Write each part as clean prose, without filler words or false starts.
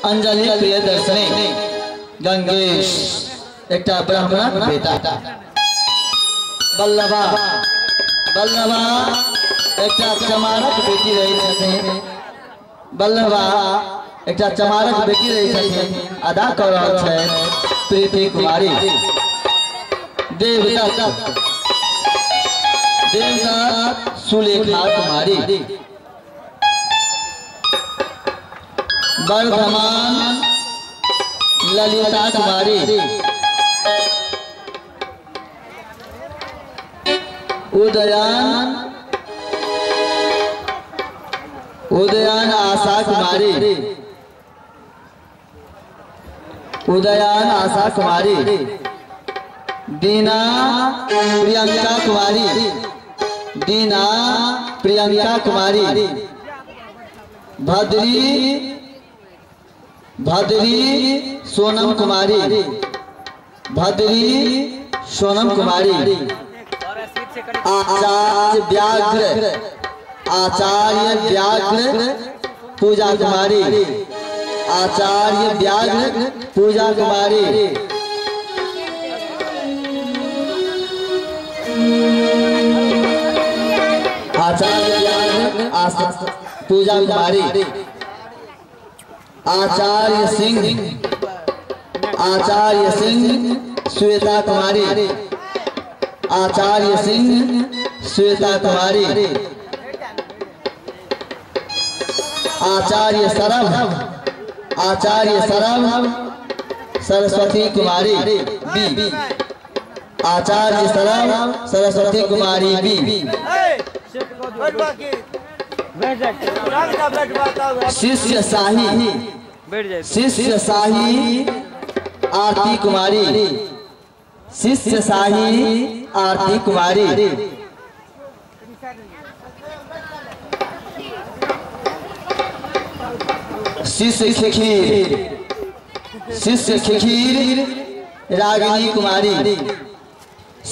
अंजलि प्रियदर्शनी गंगेश एकटा ब्राह्मणक बेटा। बल्लभा बल्लभा एकटा चमारक बेटी रहै छथिन। बल्लभा एकटा चमारक बेटी रहै छथिन, अदा कऽ रहल छथि प्रीति कुमारी। देवदत्त देवदत्त सुलेखा कुमारी। वर्धमान ललिता कुमारी। उदयन उदयन आशा कुमारी। उदयन आशा कुमारी। दीना प्रियंका कुमारी। दीना प्रियंका कुमारी। भद्री भद्री सोनम कुमारी। भद्री सोनम कुमारी। आचार्य व्याघ्र आचार्य व्याघ्र पूजा कुमारी। आचार्य व्याघ्र पूजा कुमारी। आचार्य व्याघ्र पूजा कुमारी। आचार्य सिंह आचार्य सिंह श्वेता कुमारी। आचार्य सिंह श्वेता कुमारी। आचार्य सरभ आचार्य सरभ सरस्वती कुमारी बी। आचार्य सरभ सरस्वती कुमारी बी। शिष्य शाही शिष्य शाही आरती कुमारी। शिष्य शाही आरती कुमारी। शिष्य खीर शिष्य खीर रागिनी कुमारी।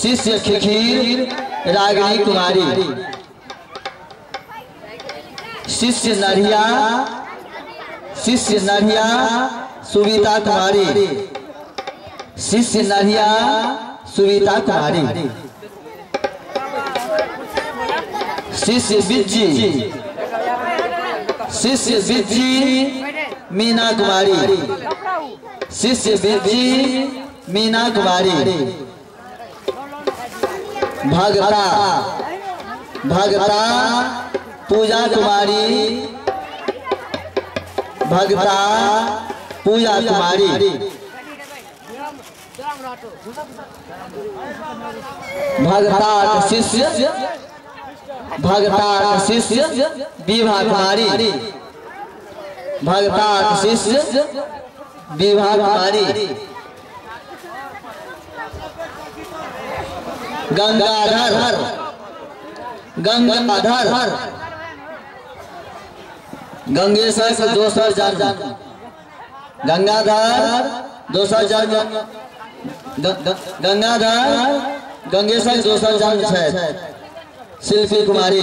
शिष्य खीर रागिनी कुमारी। शिष्य नरिया शिष्य नरिया सुविता कुमारी। शिष्य नरिया सुविता कुमारी। शिष्य बिज्जी शिष्य बिज्जी मीना कुमारी। शिष्य बिज्जी मीना कुमारी। भगता भगता पूजा कुमारी। भगता पूजा कुमारी। भगता शिष्य भगता शिष्य विभा कुमारी। भगता शिष्य विभा कुमारी। गंगाधर गंगाधर गंगेश्वर दोसर जन्म। गंगाधर दोसर जन्म गंगाधर गंगेश्वर दोसर जन्म छथि। शिल्पी कुमारी।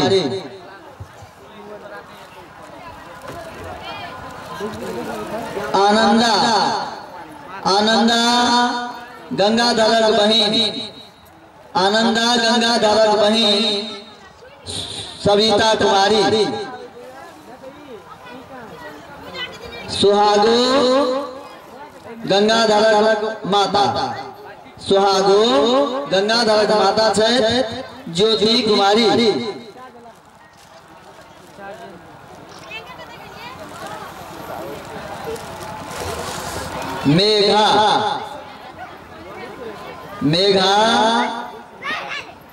आनंदा आनंदा गंगाधरक बहिन। आनंदा गंगाधरक बहिन सविता कुमारी। सुहागो गंगाधरक माता। सुहागो गंगाधरक माता छथि ज्योति कुमारी। मेघा मेघा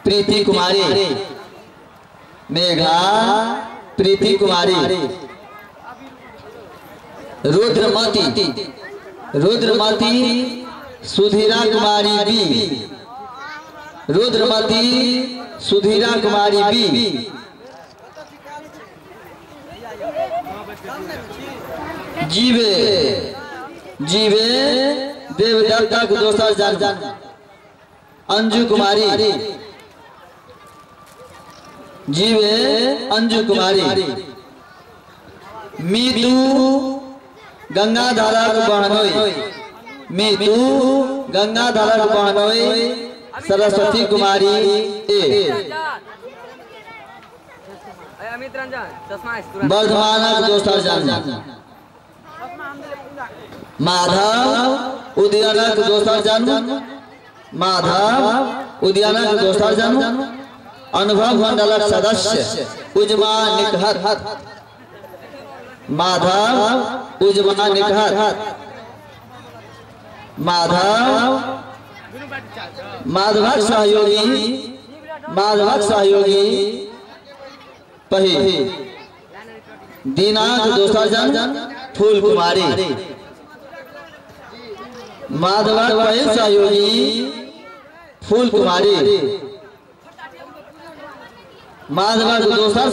प्रीति कुमारी। मेघा प्रीति कुमारी। रुद्रमती रुद्रमती सुधीरा कुमारी बी। रुद्रमती सुधीरा कुमारी बी। जीवे जीवे देवदत्ता को दोसर जन्म। अंजू कुमारी जीवे अंजू कुमारी। मीतू गंगाधरक बहनोई मीतू गंगाधरक बहनोई सरस्वती कुमारी ए। वर्धमानक दोसर जन्म माधव उदयनक दोसर जन्म माधव उदयनक दोसर जन्म अनुभव मंडलक सदस्य उजमा निकहत माधव उजमा निकहत माधव माधवक सहयोगी पही दीनाक दोसर जन्म फूल कुमारी माधवक पहिल सहयोगी फूल कुमारी माधवक दोसर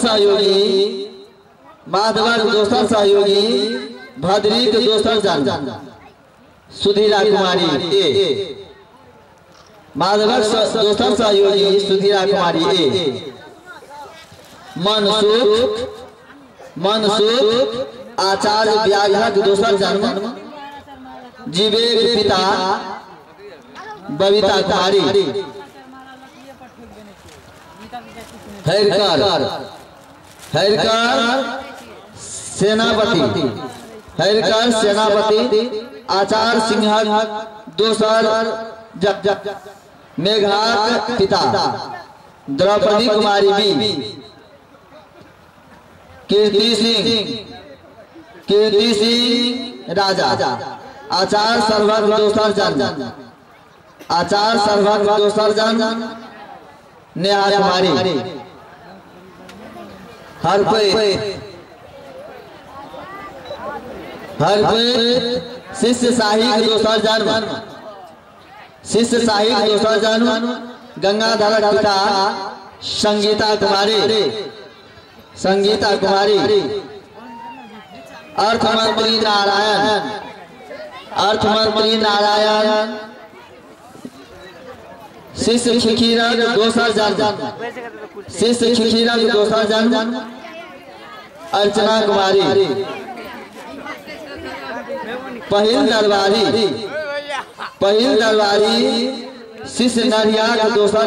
सहयोगी भद्रीक दोसर जन्म सुधीरा कुमारी ए। माधवक दोसर सहयोगी सुधीरा कुमारी ए। मनसुख आचार्य व्याघ्रक दोसर जन्म जीवेक पिता बबीता कुमारी। हरिकर सेनापति आचार्य सिंहक दोसर मेघाक पिता द्रौपदी कुमारी बी। कीर्ति सिंह राजा आचार्य सर्वक दोसर जन्म नेहा कुमारी। हरप्रीत शिष्य शाही दोसर जन्म गंगाधरक पिता संगीता कुमारी। अर्थमंत्री नारायण शिष्य खिखीरक दोसर जन्म अर्चना कुमारी। पहिल दरबारी शिष्य नरियाक दोसर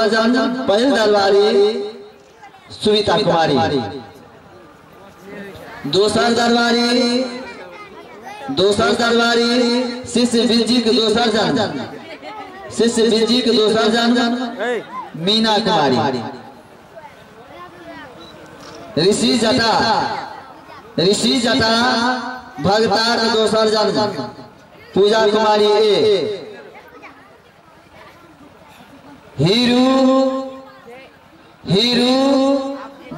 जन्म पहिल दरबारी सुविता कुमारी। दोसर दरबारी शिष्य बिज्जी के दोसर जन्म मीना कुमारी। ऋषि जटा भगताक दोसर जन्म पूजा कुमारी ए। हीरू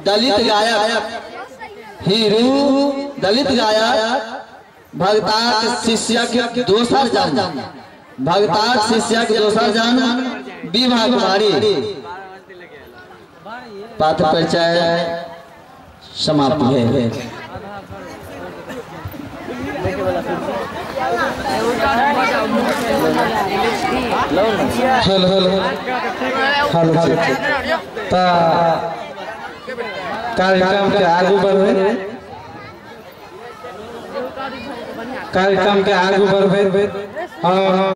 दलित गायक भगताक शिष्यक दोसर जन्म विभा कुमारी। पात्र परिचय समाप्त है। हेलो हेलो हेलो कार्यक्रम के आगू बढ़े हाँ।